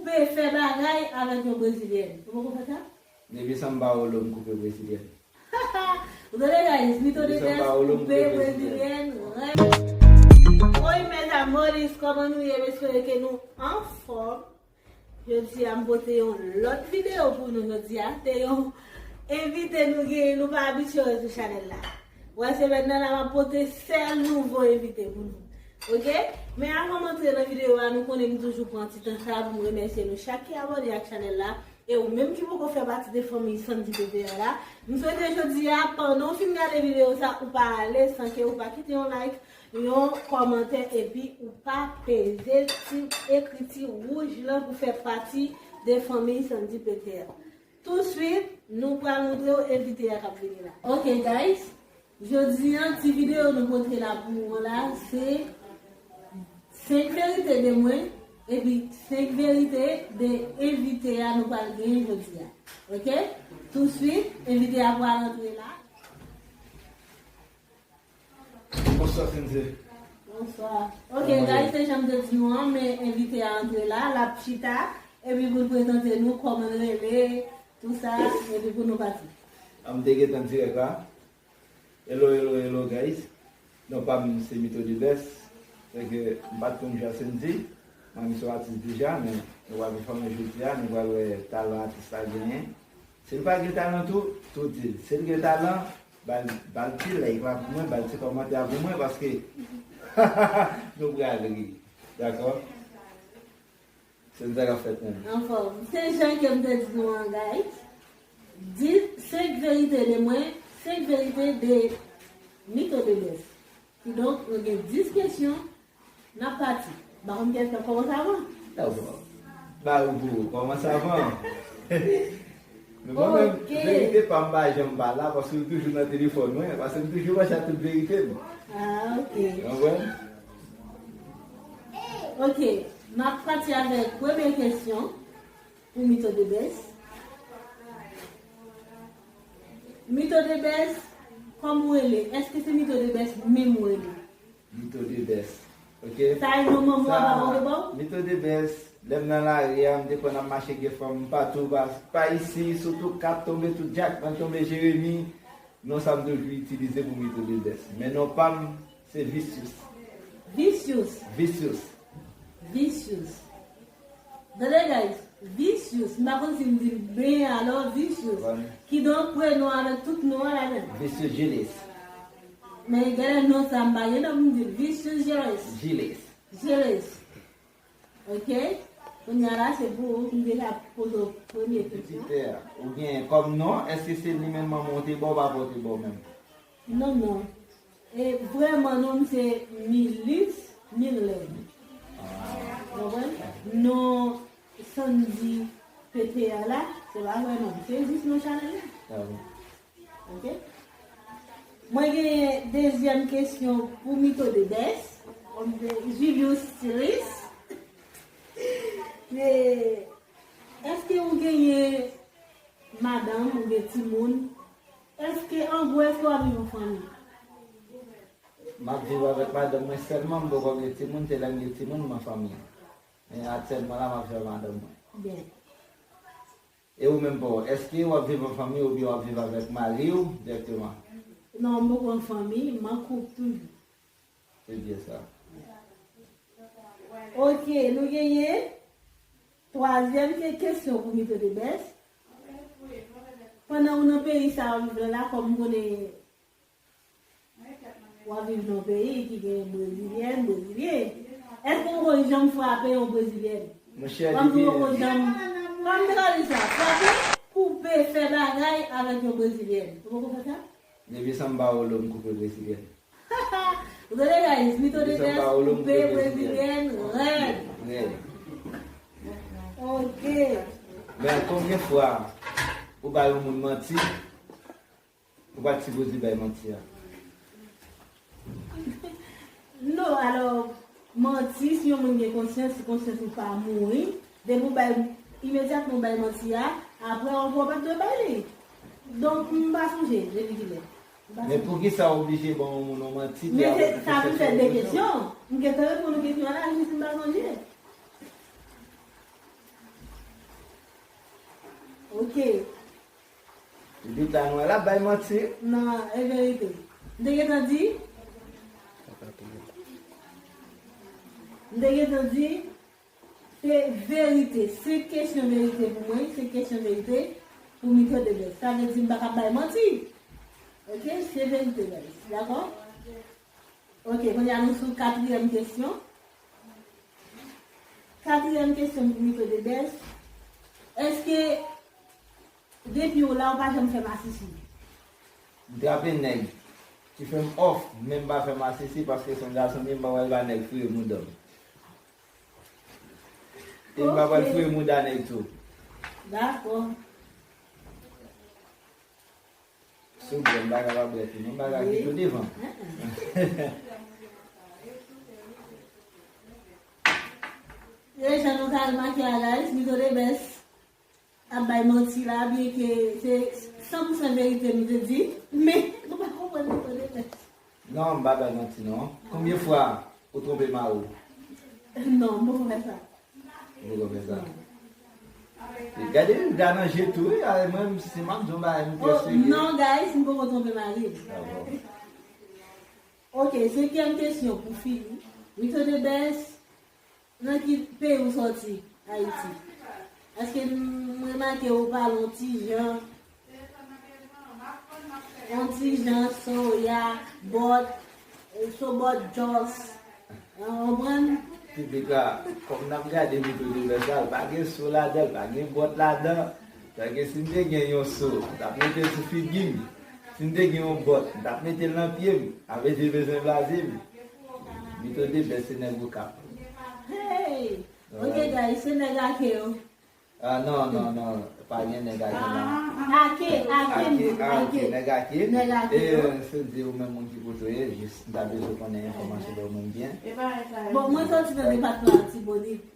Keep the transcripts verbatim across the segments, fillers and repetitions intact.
koupe fè bagay avèk yon brezilyèn. Ou poko fè sa? Depi Samba Olo m koupe brezilyèn. Ou tande, guys? Mito de Best koupe brezilyèn. Oi, mes amores, kòman nou ye? M espere ke nou anfòm. Jodi a, m pote yon lòt videyo pou nou jodi a. Se yon envite nou genyen, nou pa abitye wè sou chanèl la. Wè, semèn nan la, m ap pote sèl nouvo envite pou nou. Oke? Men avan m antre nan videyo a, nou konnen m toujou pran ti tan sa pou m remèsye nou chak ki abòne ak chanèl la. E ou menm ki poko fè pati de fanmi Sandy P P R la, m swete jodi a, pandan w fin gade videyo sa, ou pa ale san ke ou pa kite yon like, yon kòmantè, epi ou pa peze ti ekriti wouj lan pou fè pati de fanmi Sandy P P R. Touswit, nou pral montre w envite a k ap vini la. Ok, guys, jodi a, ti videyo nou pote la pou ou la, se senk verite de mwen, epi senk verite de envite a nou pral genyen jodi a. Ok? Touswit, envite a pral antre la. Bonswa, Sendy. Bonswa. Ok, guys, se jan m te di nou an, men envite a antre la, l ap chita, epi pou l prezante nou kòman l rele, tou sa, epi pou nou pati. M te gentan dirèk la. Hello, hello, hello, guys. Non pa m se Mito de Best. Sèke m pa t konn jwe a Sendy. Mwen, m se yon atis deja, men nou pral fòme jodi a, nou pral wè talan atis la genyen. Si l pa gen talan tou, tou di l. Si l gen talan, ba l, ba l ti like la pou mwen, ba l ti kòmantè a pou mwen, paske nou pral ri. Dakò? Se sa k ap fèt menm. Anfòm. Se jan ke m te di nou an, guys. Dis, senk verite de mwen, senk verite de Mito de Best. Kidonk, nou gen dis kesyon, n ap pati. M pa konn kiyès k ap kòmanse avan. Ba ou pou ou kòmanse avan. Men mwen menm, verite pa m pa janm pa la, paske m toujou nan telefòn mwen, paske m toujou mache ak tout verite m. Ah, ok. Ou konprann? Ok, m ap pati avèk premye kesyon pou Mito de Best. Mito de Best, kòman ou rele? Èske se Mito de Best menm ou rele? Mito de Best. Ok? Sa e non manman w papa w te ba w? Mito de Best, lè m nan lari a, m te konn ap mache gen fanm patou, pa, pa isi, sou tou kat, tonbe tou djak, mwen tonbe Jeremi. Non sa m toujou itilize pou Mito de Best. Men non pa m, se Vicious. Vicious. Vicious. Vicious. Tande, guys. Vicious. M pa konn si m di l byen, alò, Vicious. Kidonk, prenon avèk tout non an ladan. Vicious Julius. Men genlè non sa m pa gen, donk m di l Vicious Julius. Julius. Julius. Ok? Kounye a la, se pou ou ki deja poze w premye kesyon. Jupiter, ou gen kòm non, èske se li menm manman w te ba w, papa w te ba w menm? Non, non. E vrèman, non m se Milis Mirlène. Ou konprann? Non Sandy P T A la, se pa vrè non m. Se jis non chanèl la. Ok? Mwen genyen dezyèm kesyon pou Mito de Best. Julius Silis. Èske ou genyen madanm, ou gen timoun? Èske, an gwo, èske w ap viv an fanmi? M ap viv avèk madanm mwen sèlman, m poko gen timoun, se lè m gen timoun, m an fanmi. Men aktyèlman la, m ap viv ak madanm mwen. Byen. E ou menm pa w, èske w ap viv an fanmi oubyen w ap viv avèk mari w dirèkteman? Non, m poko an fanmi, m an koup toujou. Se byen sa. Ok, nou genyen twazyèm ke-, kesyon pou Mito de Best. Pandan ou nan peyi sa w ap viv la, la, kòm m konnen w ap viv nan yon peyi ki gen brezilyèn, brezilyen. Èske w poko janm frape yon brezilyèn? Monchè, kòm si w poko janm, kòm m te ka di sa, frape, koupe, fè bagay avèk yon brezilyèn. Ou poko fè sa? Depi Samba Olo m koupe brezilyèn. Ou tande, guys? Mito de Best koupe brezilyèn rèd. Rèd. Ok. Men konbyen fwa ou bay yon moun manti? Ou pa t sipoze bay manti a. Non, alò, manti, si yon moun gen konsyans, si konsyans ou pa mouri, depi w bay, imedyatman w bay manti a, apre ankò w pa t dwe bay li. Donk, m pa sonje depi kilè. M pa sonje. Men poukisa w oblije ban yon moun yon manti ki avèk yon kesyon sou yon kesyon? Men se, sa vin fè de kesyon. M gentan reponn ou kesyon an la, jis m pa sonje. Ok. Epi ta nou la bay manti. Non, e verite. M te gentan di. M te gentan di. Se verite. Se kesyon verite pou mwen. Se kesyon verite pou Mito de Best. Sa vle di m pa ka bay manti. Ok? Se verite, guys. Dakò? Ok, kounye a nou sou katriyèm kesyon. Katriyèm kesyon pou Mito de Best. Èske depi w la, ou pa janm fè masisi? M trape nèg ki fè m òf, men m pa fè masisi paske se yon gason m ye, m pa pral ba nèg fouye mouda m. E m pa pral fouye mouda nèg tou. Dakò. Si w bwè, m pa ka pa bwè tou non, m pa ka kite w devan. E jan nou ka remake a, guys, Mito de Best ap bay manti la, byenke se san pou san verite nou te di, men nou pa konprann Mito de Best. Non, m pa bay manti non. Konbyen fwa ou twonpe mari w? Non, m poko fè sa. Ou poko fè sa? Gade, gade nan je tou, wi. Mwen, si m ap di yon bagay, m trè serye. Non, guys, m poko twonpe mari m. Ok, senkyèm kesyon pou fini. Mito de Best, nan ki peyi ou sòti? Ayiti. Èske m remake ou pale yon ti jan, yon ti jan soya, bòt, so bòt jòs? Ou konprann? Piblik la, kòm n ap gade Mito de Best la, pa gen so ladan l, pa gen bòt ladan. Paske si m te gen yon so, m t ap mete l sou figi m. Si m te gen yon bòt, m t ap mete l nan pye m. Avèk bezwen blaze m. Mito de Best se nèg Okap. Hey! Ok, guys, se nèg Ake yo. Ah, non, non, non. Pa gen nèg Ake la. Ake, Ake, Ake, ah, ok, Ake. Nèg Ake. Nèg Ake yo. E se di ou menm moun ki kote w ye, jis m ta bezwen konnen enfòmasyon de ou menm byen. Bon, mwen sòti nan depatman Latibonit.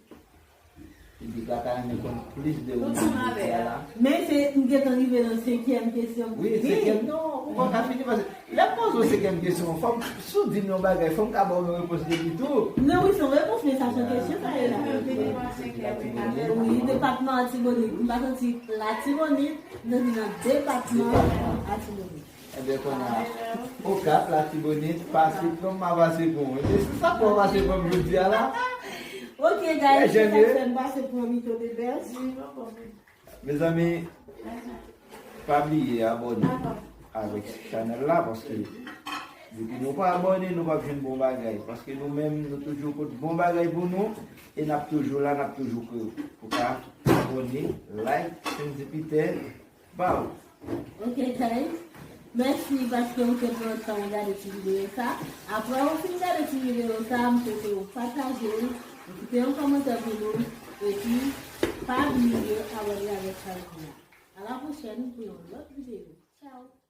Piblik la ta renmen konn plis de ou menm jodi a la. Men se, m gentan rive nan senkyèm kesyon. Wi, senkyèm, non, ou pa ka fini paske lè m poze w senkyèm kesyon, fò m, si w di m yon bagay, fò m ka ba w yon repons depi tou. Non, wi, se yon repons, men sa se yon kesyon, sa ye la. Wi, depatman Latibonit. M pa sòti Latibonit, m sòti nan depatman Latibonit. Ebyen, kounye a, Okap, Latibonit, pase pran m, m a pase pran w. Ebyen, se sa pou w pase pran m jodi a la. Ok, guys, se sa k fè m pase pran Mito de Best. Mezanmi, pa bliye abòne avèk chanèl la, paske depi nou pa abòne, nou p ap jwenn bon bagay. Paske nou menm, nou toujou pot bon bagay pou nou, e n ap toujou la, n ap toujou pre w. Ou ka abòne, like, Sendy Peter, ba w. Ok, guys. Mèsi paske ou te pran tan ou gade ti videyo sa. Apre ou fin gade ti videyo sa, m swete ou pataje l, ou kite yon kòmantè pou nou, epi pa bliye abòne avèk chanèl la. A la pwochèn pou yon lòt videyo. Tchao!